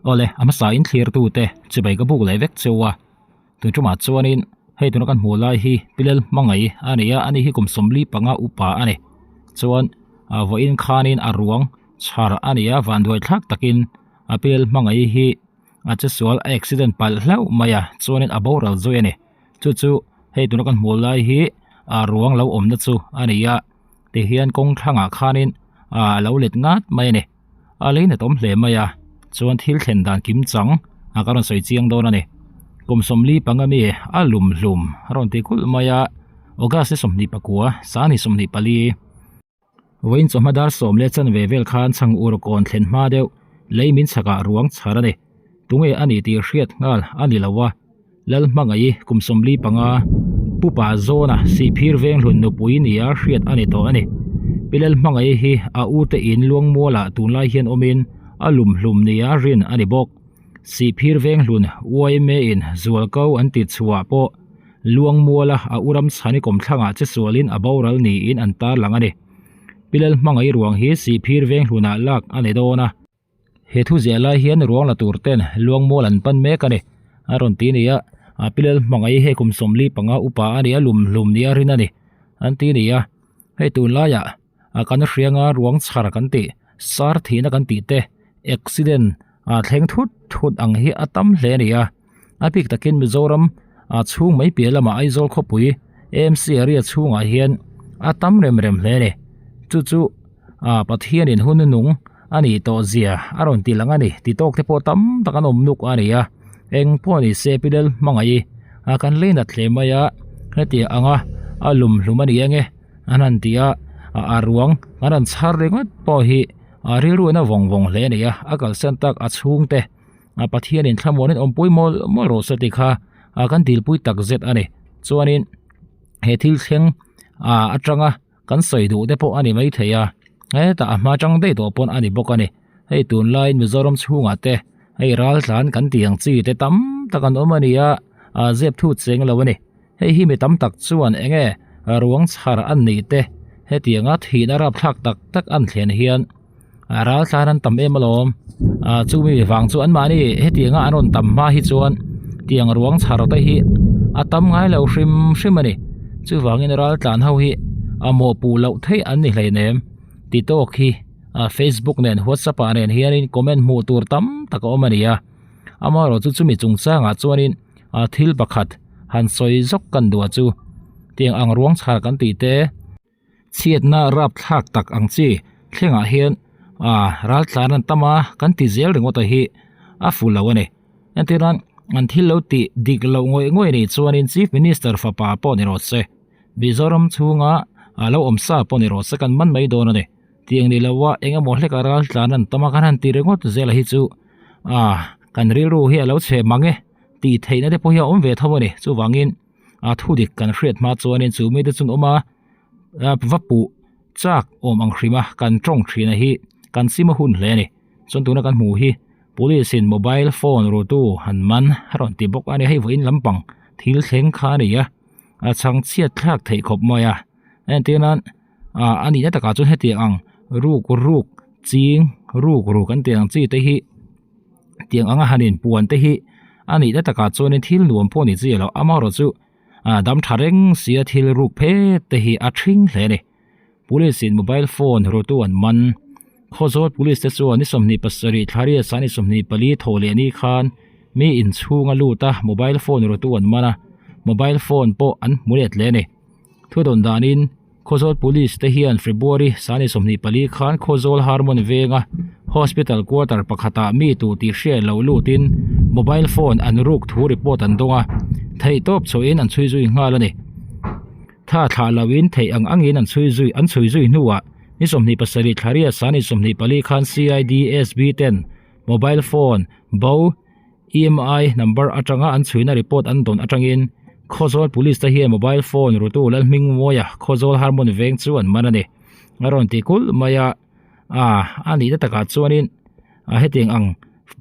Awle, a hmasa in thlir tute chibai ka buk leh vek cheu a. Tun tumah chuanin hei tuna kan hmuh lai hi Pilel hmangaih a ni a, ani hi kum 45 upa a ni. Chuan vawiin khanin a ruang chhar a ni a, vanduai thlak takin a Pilel hmangaih hi a che sual a accident palh hlauh mai a, chuanin a boral zui a ni. Chu chu hei tuna kan hmuh lai hi a ruang lo awmna chu a ni a, tihian kawng thlangah khanin a lo let ngat mai a ni. A lei na tawm hle mai a, chuan thil thlen dan kim chang a ka rawn sawi chiang dawn a ni. Kum 45 mi a lum hlum a rawn ti kulh mai a, August ni 24, Sani 24. Vawiin chawhma dar sawm leh chanve vel khan chhang ur kawn thlen hma deuh lei min chhakah ruang chhar a ni. Tunge a ni tih hriat nghal a ni lo a, Lalhmangaih kum 45 Pupa Zawna Sihphir Venghlun nupui nia hriat a ni tawh a ni. Pi Lalhmangaih hi a ute in Luangmualah tunlai hian awmin a lum hlum nia rin a ni bawk. Sihphir Venghlun yma in Zualko an ti chhuah pawh Luangmuala a u Ramchhani kawmthlangah che sualin a boral niin an tarlang a ni. Pi Lalhmangaih ruang hi Sihphir Venghlunah lak a ni dawn a. He thu ziah lai hian ruang la tur ten Luangmual an pan mek a ni. A rawn ti ni a, Pi Lalhmangaih hei kum 45 upa a ni a, lum hlum nia rin a ni an ti ni a. Hei tunlaiah kan hrianga ruang chhar kan tih, sar thihna kan tih te, accident a thleng thut thut ang hi a tam hle a ni a. A bik takin Mizoram a chhung mai piah lamah Aizawl khawpui AMC area chhungah hian a tam rem rem hle a ni. Chu chu a Pathianin hun nung a nih tawh zia a rawn ti lang a ni. Ti tawk te pawh tam tak an awm nuk a ni a. Eng pawh ni se Pilel hmangaih a kan lei nat hle mai a. Hetiang anga a lum hlum a ni ang e an han ti a, a ruang an rawn chhar ringawt pawh hi A rilru in a vawng vawng hle a ni a, a kalsan tak a chhungte a Pathianin thlamuanin awmpui mawl mawl rawh se tih kha a kan dilpui tak zet a ni. Chuanin he thil thleng a atanga kan sawi duh te pawh a ni maithei a, hetah a hma tang daih tawh pawn a ni bawk a ni. Hei tunlaiin Mizoram chhungah te hei ral tlan kan tih ang chi te tam tak an awm a ni a, a zep thut cheng lo a ni. Hei hi mi tam tak chuan eng nge ruang chhar an nih te hetianga thihna rapthlak tak tak an thlen hian a ral tlan an tam em alawm ah chumi vang chu anmahni hetianga an rawn tam hma hi chuan tiang ruang chhar te hi a tam ngai lo hrim hrim a ni chuvangin ral tlan ho hi a mawhpuh loh theih an ni hleinem ti tawk hi ah facebook nen whatsapp ah nen hianin comment hmuh tur tam tak a awm a ni a amaherawhchu chu chumi chungchangah chuanin. a thil pakhat han sawi zawk kan duh a chu tiang ang ruang chhar kan tih te chhiatna rapthlak tak ang chi thlengah hian ah ral tlan an tam a kan ti zel ringawt a hi a fu lo a ni entir nan an thil lo tih dik loh ngawih ngawih a nih chuanin chief minister fapa pawh ni rawh se Mizoram chhunga a lo awm sa pawh ni rawh se kan man mai dawn a ni tiang ni lo a eng emaw hlek a ral tlan an tam a kan han ti ringawt zel a hi chu ah kan rilru hi a lo chhe mang e. Tih theihna te pawh hi a awm ve tho a ni. Chuvangin a thu dik kan hriat hma chuanin chu mite chu an awm a, va puh chak awm ang hrim a kan tawng thin a hi kan sim a hun hle a ni. Chuan tuna kan hmuh hi police in mobile phone rutu han man a rawn ti bawk a ni. Hei vawiin lampang thil thleng kha a ni a, a chhang chhiat thlak theih khawp mai a. Entir nan a nihna takah chuan hetiang ang ruk ruk ching ruk ruk an tih ang chi te hi. Tiang anga han inpuan te hi a nihna takah chuanin thil nuam pawh ni chi a lo. Amaherawhchu ah dam tha reng sia thil ruk phet te hi a thing hle a ni. Police in mobile phone rutu an man. Khawzawl police te chuan ni 27 thla riat sani 24 thawh leh ni khan mi inchhung a lut a mobile phone rutu an man a, mobile phone pawh an hmu let hle a ni. Thudawn danin Khawzawl Police te hian February sani 24 khan Khawzawl Harmon venga hospital quarter pakhatah mi tu tih hriat loh lutin mobile phone an ruk thu report an dawng a, theihtawp chhuahin an chhui zui nghal a ni. Tha thlah loin theih ang angin an chhui zui an chhui zui hnuah ni 27 thla riat sani 24 khan CID SB ten mobile phone bo EMI number atanga an chhuina report an dawn atangin Khawzawl Police te hian mobile phone rutu Lalhmingmawia Khawzawl Harmon veng chu an man a ni. A rawn ti kulh mai a, a a nihna takah chuanin a hetiang ang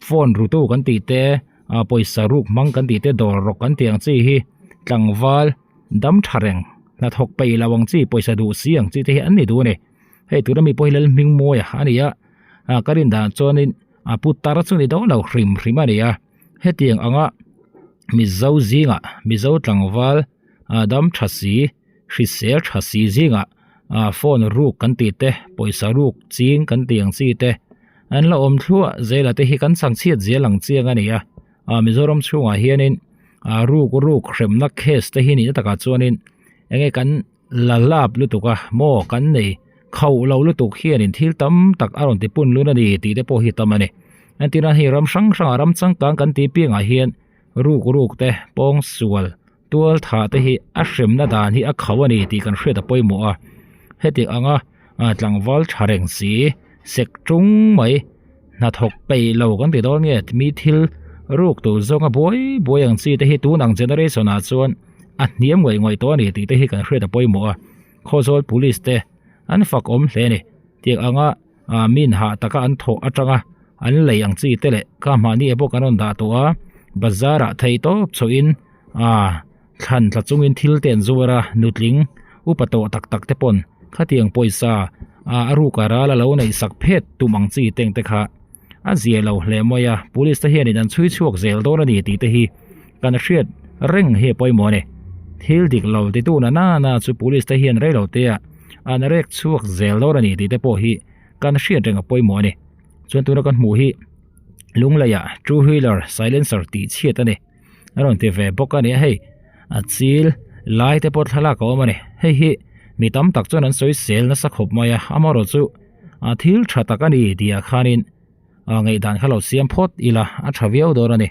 phone rutu kan tih te, a pawisa ruk hmang kan tih te, dawr rawk kan tih ang chi hi tlangval dam tha reng hnathawk peih lo ang chi pawisa duh si ang chi te hi an ni duh a ni. Hei tuna mi pawh hi Lalhmingmawia a ni a, a ka rin dan chuanin. a putar chu ni dawn lo hrim hrim a ni a hetiang anga mizo zingah mizo tlangval ah dam tha si hrisel tha si zingah ah phone ruk kan tih te pawisa ruk ching kan tih ang chi te an la awm thluah zel a te hi kan chhangchhiat zel ang chiang a ni a ah Mizoram chhungah hianin ah ruk ruk hremna case te hi nihna takah chuanin enge kan la lap lutuk a maw kan nei khauh lo lutuk hianin thil tam tak a rawn ti pun lun a ni tih te pawh hi tam a ni entirna hei ram hrang hrangah ram changkang kan tih piangah hian ruk ruk te pawng sual tual thah te hi a hremna dan hi a khauh a ni tih kan hriat a pawimawh a heti anga ah tlangval tha reng si sek tung mai hnathawk peih lo kan ti dawn nge mi thil ruk tur zawnga buai buai ang chi te hi tun ang generation ah chuan a hniam ngawih ngawih tawh a ni tih te hi kan hriat a pawimawh a khawzawl police te an fak awm hle a ni tiang anga ah min hah taka an thawh atanga an lei ang chi te leh kha mahni ah pawh kan rawn dah tawh a bazar ah thei tawp chhoh in ah thlan tla chungin thil te an zuar a nutling upa tawh tak tak te pawn khatiang pawisa ah a ruk a ral a lo neih sak phet tum ang chi teng te kha a zia lo hle mai a police te hianin an chhui chhuak zel dawn a ni tih te hi kan hriat reng hi a pawimawh a ni thil dik lo ti tu na na chu police te hian rei lo te ah an rek chhuak zel dawn a ni tih te pawh hi kan hriat reng a pawimawh a ni chuan tuna kan hmuh hi lunglei ah two wheeler silencer tih chhiat a ni. A rawn ti ve bawk a ni a hei a chil lai te pawh thlalak a awm a ni hei hi mi tam tak chuan an sawi sel nasa khawp mai a amaherawh chu a thil tha tak a ni tih ah khanin a ngaihdan kha lo siam phawt ila a tha viau dawn a ni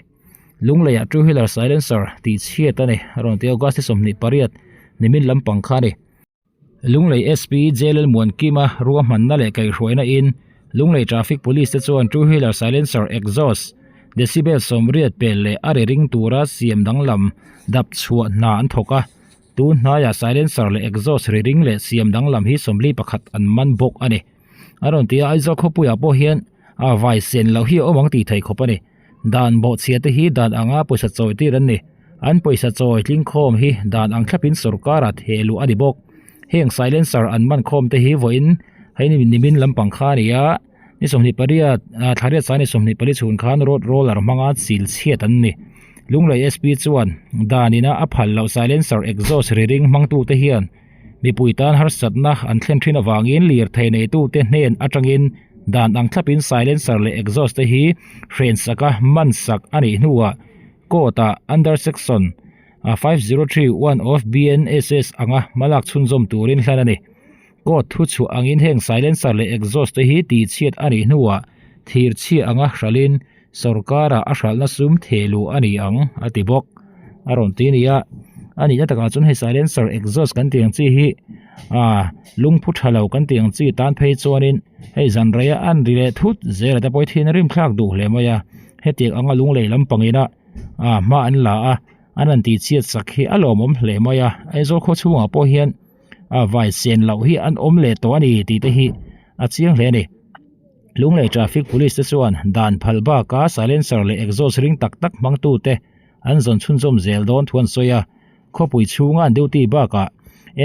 lunglei ah two wheeler silencer tih chhiat a ni a rawn ti a August ni 28 nimin lampang kha a ni. Lunglei SP J Lalmuankima ruahmanna leh kaihhruaina in Lunglei Traffic Police te chuan two wheeler silencer exhaust decibel 80 pel leh a ri ring tura siam danglam dap chhuah hna an thawk a, tun hnaiah silencer leh exhaust ri ring leh siam danglam hi 41 an man bawk a ni. A rawn ti a, Aizawl khawpuiah pawh hian a vai sen loh hi a awm ang tih theih khawp a ni. Dan bawhchhia te hi dan anga pawisa chawi tir an ni. An pawisa chawi tlingkhawm hi dan ang thlapin sorkara theh luh a ni bawk. Heng silencer an man khawm te hi vawiin hei ni nimin lampang kha a ni a, ni 28 thla riat sai ni 24 chhun khan road roller hmanga chil chhiat an ni. Lunglei SP chuan dan ina a phal loh silencer exhaust ri ring hmangtute hian Mipui tan harsatna an thlen thin avangin lirthei neitute hnen atangin dan ang thlapin silencer leh exhaust te hi hren saka man sak a nih hnuah court ah under section 503 1 of BNSS anga hmalak chhunzawm turin hlan a ni. Court thuchhuah angin heng silencer leh exhaust te hi tihchhiat a nih hnuah thirchhia anga hralhin Sorkara a hralhna sum theh luh a ni ang a ti bawk. A rawn ti a ni a, a nihna takah chuan hei silencer exhaust kan tih ang chi hi ah lungphu tha lo kan tih ang chi tan phei chuanin hei zan reia an ri leh thut zel a te pawh hi thin a rim thlak duh hle mai a, hetiang anga lunglei lampangin a ah hma an la a, an han tih chhiat sak hi a lawmawm hle mai a, Aizawl khaw chhungah pawh hian ah vai sen loh hi an awm leh tawh a ni tih te hi a chiang hle a ni. Lunglei Traffic Police te chuan dan phal baka silencer leh exhaust ring tak tak hmangtute an zawn chhunzawm zel dawn thu an sawi a. Khawpui chhunga an duty bakah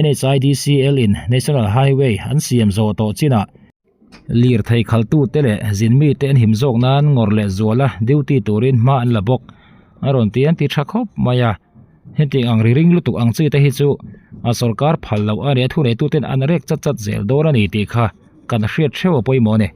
NHIDCL in National Highway an siam zawh tawh chinah lirthei khaltute leh zinmite an him zawk nan ngawrh leh zuala duty turin hma an la bawk a rawn ti an ti tha khawp mai a. Hetiang ang ri ring lutuk ang chi te hi chu a sorkar phal loh a nia thuneituten an rek chat chat zel dawn a ni tih kha kan hriat hreuh a pawimawh a ni.